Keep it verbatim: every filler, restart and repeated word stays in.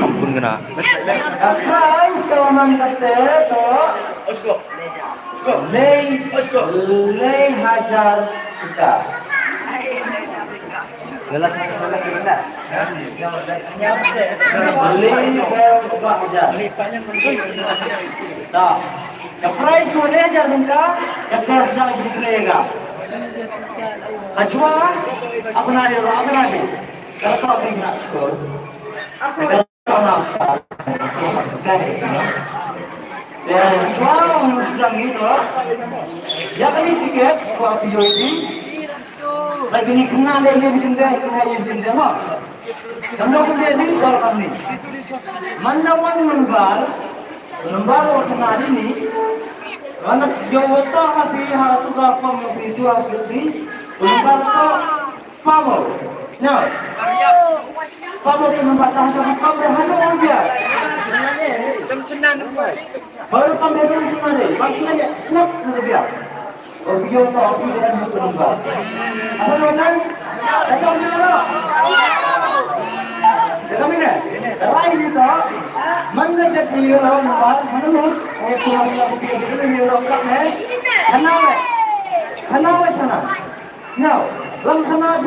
Ampun kena. Ka prize ka man kata to. Usko. Usko. Lei. Usko. Lei hajar taka. Lei hajar taka. Lei hajar taka. Ka prize ko dei hajar tyngka, ka test na jingkren ka. Ka jua, apna dei, apna dei. Ka ka dei na skul. Ka ka na. Ka jua, jang ni to. Ya kani tiket, ko api yo iti. Lagi ni kena le ni jende, kena ni jende ma. Kam dei kena ni ko kami. Manda wan number, number wa kena ni ni. Wana yo wata ha pi ha tu ka pam yo pi tu ha pi. Number ko pamo. No. Pamo tu number ta ha tu ka pam ha tu dia. Baru kami tu kena ni. Bang kena ni. Snap kena dia. Opiyo to opiyo dan musulumba. Apa tuan? Datang dulu. Datang mana? Rai ni to. Mana jadi orang luar? Mana lu? Eh, tuan yang opiyo dulu ni orang kat ni. Kenal eh? Kenal eh sana? Now, lam kenal